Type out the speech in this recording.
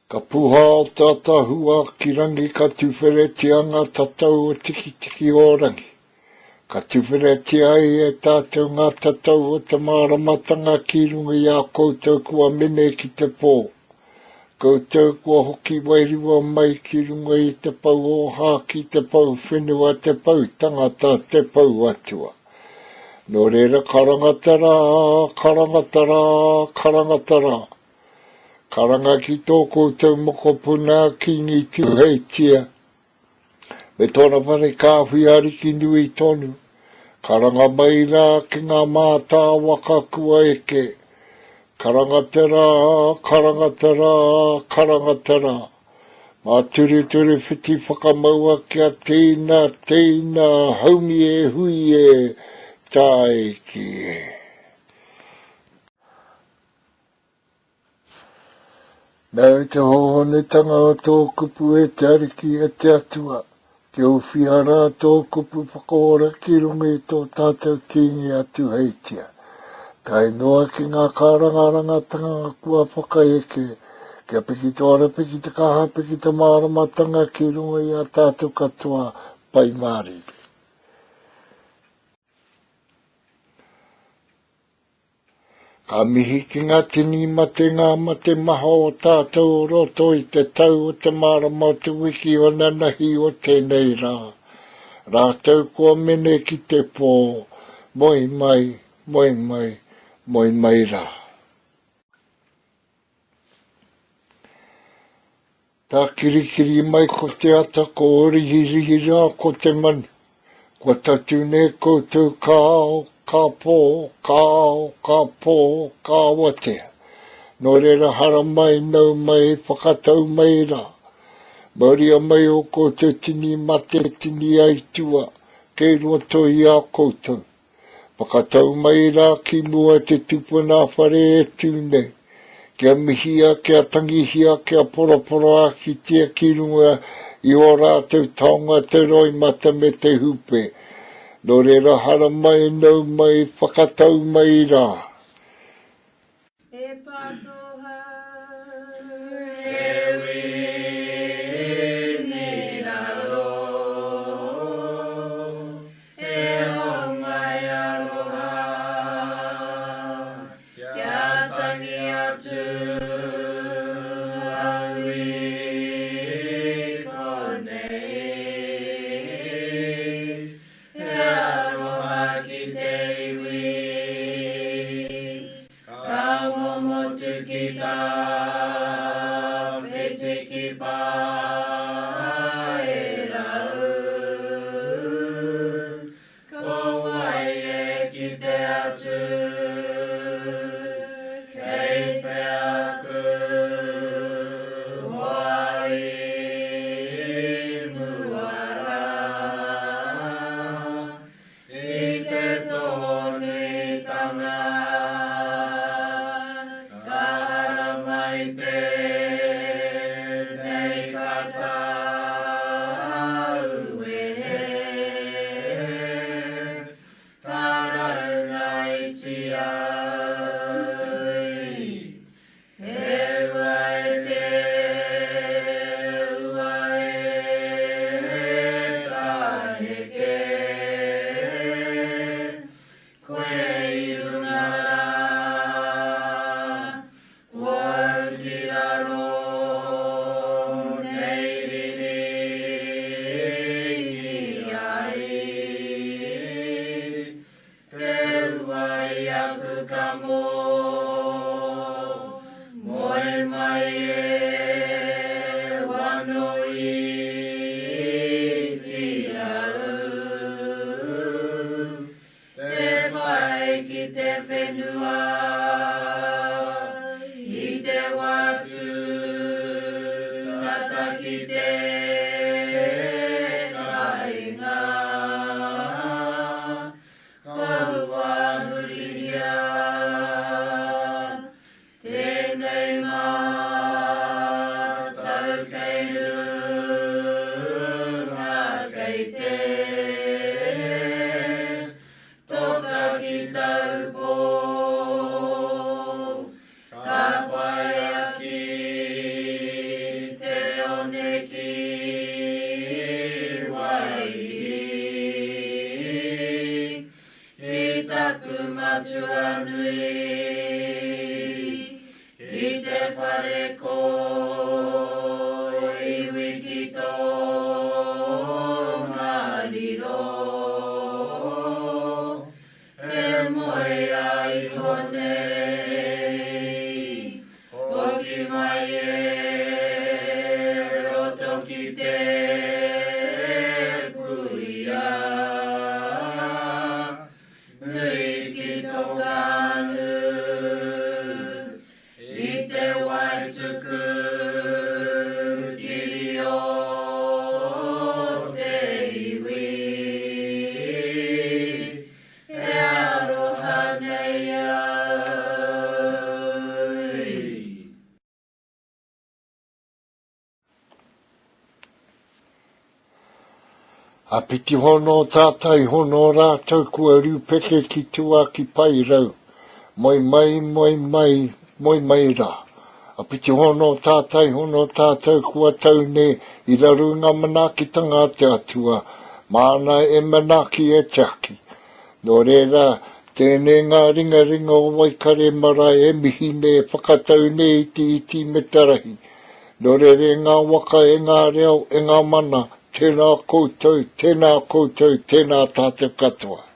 Ka puha te atahua ki rangi ka tuwheretia ngā tatau o Tikitiki-o-rangi. Ka tuwheratia ai e tātou ngā tatau o te māramatanga ki runga i a koutou kua mene ki te pō. Koutou kua hoki wairua mai ki runga i te pou ōhākī, te pou whenua, te pou tangata, te pou atua. Nō reira, karanga te rā, karanga te rā, karanga te rā. Karanga ki tō koutou mokopuna Kīngi Tūheitia. Me tōna whare kāhui ariki nui tonu, karanga mai rā ki ngā mātā waka kua eke, karanga te rā, karanga te rā, karanga te rā. Mā Turituri whiti whakamaua kia teina, teina, haumi e hui e, tāiki e. Nāu te hōhonutanga o tō kupu e te Ariki, e te Atua, kia owhia rā tō kupu whakaora ki runga i tō tātou Kīngi a Tūheitia. Tae noa ki ngā kārangarangatanga kua whakaeke, kia piki te ora, piki te kaha, piki te māramatanga ki runga i a tātou katoa, Pai Mārire. Ka mihi ki ngā tini mate ngā mate maha o tātou o roto i te tau o te marama o te wiki o nanahi o tēnei rā. Rātou kua mene ki te pō, moe mai, moe mai, moe mai rā. Tākirikiri mai ko te ata, ko Rihirihi rā ko te manu. Kua tatū nei koutou ka ao, ka pō, ka ao, ka pō, ka awatea. Nō reira haramai, nau mai, whakatau mai rā. Mauria mai ō koutou tini mate, tini aitua, kei roto i a koutou. Whakatau mai rā ki mua te tupuna whare e tū nei, kia mihia, kia tangihia, kia poroporoākitia ki runga i ō rātou taonga te roimata me te hūpē. Nō reira haramai, nau mai, whakatau mai rā. E pā tō hau. E wini raro, e homai aroha, kia tangi atu au i konei. He aroha ki te iwi. Ka momotu ki tā whiti ki Paerau. Ko wai e kite atu kei whea aku hoa i mua rā i te tōnuitanga ka haramai tēnei ka tāuwehe. Taraungaiti au i He ua e te ua e ka heke Koe i runga rā, ko au ki raro nei riringi ai. Te ua i aku kamo, moe mai e wano iti au. Te pae ki te whenua i te wā tū tata ki te kāinga. Kaua hurihia tēnei mātau kei runga kei te toka ki Taupō. Ka paea ki. I te whare ko iwi ki tō Ngariro E moea iho nei, hoki mai e roto ki te puia. Nui ki Tokaanu, i te wai tuku kiri o te iwi. E aroha nei au. Apiti hono tātai hono rātou kua rūpeke ki tua ki Paerau. Moe mai, moe mai, moe mai rā. Apiti hono tātai hono tātou kua tau nei i raro i ngā manaakitanga a te Atua, māna e manaaki e tiaki. Nō reira, tēnei ngā ringaringa o Waikare marae e mihi nei e whakatau nei i te iti me te rahi. Nō reira e ngā waka, e ngā reo, e ngā mana, tēnā koutou, tēnā koutou, tēnā tātou katoa.